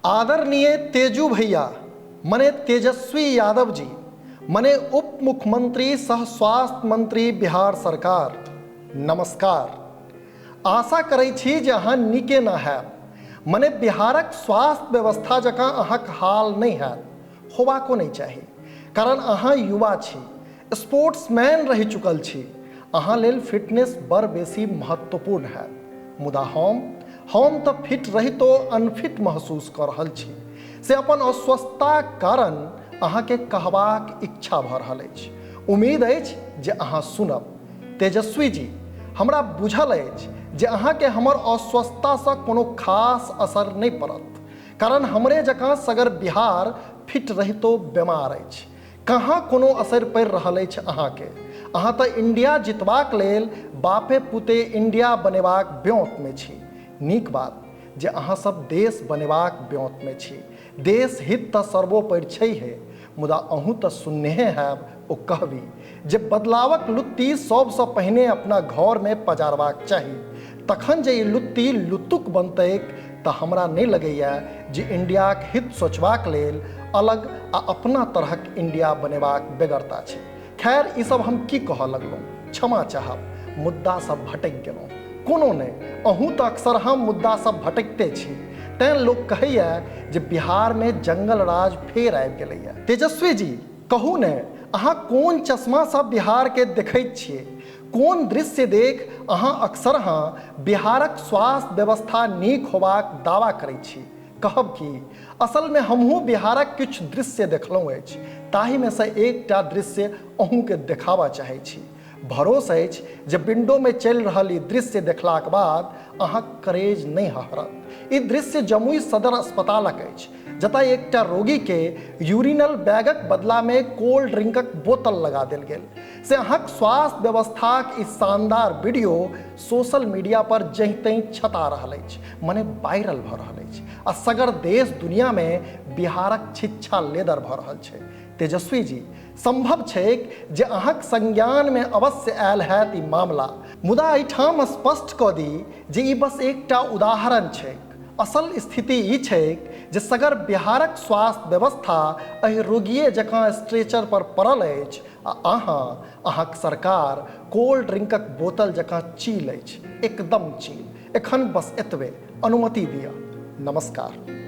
आदरणीय तेजू भैया मने तेजस्वी यादव जी मने उप मुख्यमंत्री सह स्वास्थ्य मंत्री बिहार सरकार, नमस्कार। आशा करै छी जे अहाँ नीके ना हैब, मने बिहारक स्वास्थ्य व्यवस्था जकाँ अहाँक हाल नहि हैत, होबाको नहि चाही, कारण अहाँ युवा छी, स्पोर्ट्समैन रहि चुकल छी, अहाँ लेल फिटनेस बड़ बेसी महत्वपूर्ण हैत। मुदा हम तऽ फिट रहितो अनफिट महसूस कऽ रहल छी, से अपन अस्वस्थताक कारण अहाँके कहबाक इच्छा भऽ रहल अछि। उम्मीद अछि जे अहाँ सुनब। तेजस्वी जी, हमरा बुझल अछि जे अहाँके हमर अस्वस्थतासँ कोनो खास असर नहि पड़त, कारण हमरे जकाँ सगर बिहार फिट रहितो बेमार अछि। कहाँ कोनो असरि पड़ि रहल अछि अहाँके? अहाँ तऽ इंडिया जितबाक लेल बापे पुते इंडिया बनेबाक ब्योंतमे छी। नीक बात जे अहाँ सब देश बनेबाक ब्योंतमे छी। देश हित तऽ सर्वोपरि छैहे, मुदा अहूँ तऽ सुननेहे हैब ओ कहबी जे बदलावक लुत्ती सबसँ पहिने अपना घरमे पजारबाक चाही। तखन जे ई लुत्ती लुत्तुक बनतैक तऽ हमरा नहि लगैए जे इंडियाक हित सोचबाक लेल अलग आ अपना तरहक इंडिया बनेबाक बेगरता छै। खैर, ई सब हम की कहऽ लगलहुँ, क्षमा चाहब, मुद्दा सब भटकि गेलहुँ। कोनो नहि, अहूँ तऽ अक्सर हम मुद्दा सब भटकिते छी, तैं लोक कहैए जे बिहारमे जंगल राज फेर आबि गेलैए। तेजस्वी जी, कहू ने, अहाँ कोन चश्मासँ बिहारके देखैत छियै? कोन दृश्य देख अहाँ अक्सरहाँ बिहारक स्वास्थ्य व्यवस्था नीक होबाक दावा करैत छी? कहब की, असलमे हमहूँ बिहारक किछु दृश्य देखलहुँ अछि, ताहिमे सँ एकटा दृश्य अहूँके देखाबऽ चाहै छी। भरोस अछि जे विंडोमे चलि रहल ई दृश्य देखलाक बाद अहाँक करेज नहि हहरत। ई दृश्य जमुई सदर अस्पतालक अछि, जतय एकटा रोगीके यूरिनल बैगक बदलामे कोल्ड ड्रिंकक बोतल लगा देल गेल। से अहाँक स्वास्थ्य व्यवस्थाक ई शानदार वीडियो सोशल मीडिया पर जहिं तहीं छता रहल अछि, मने वायरल भऽ रहल अछि आ सगर देश दुनियामे बिहारक छिच्छा लेदर भऽ रहल छै। तेजस्वी जी, संभव छैक जे अहाँक संज्ञानमे अवश्य आयल हैत ई मामला, मुदा एहिठाम स्पष्ट कऽ दी जे ई बस एकटा उदाहरण छैक। असल स्थिति ई छैक जे सगर बिहारक स्वास्थ्य व्यवस्था एहि रोगिए जकाँ स्ट्रेचर पर पड़ल अछि आ अहाँक सरकार कोल्ड ड्रिंकक बोतल जकाँ चील अछि, एकदम चील। एखन बस एतबे, अनुमति दिअ। नमस्कार।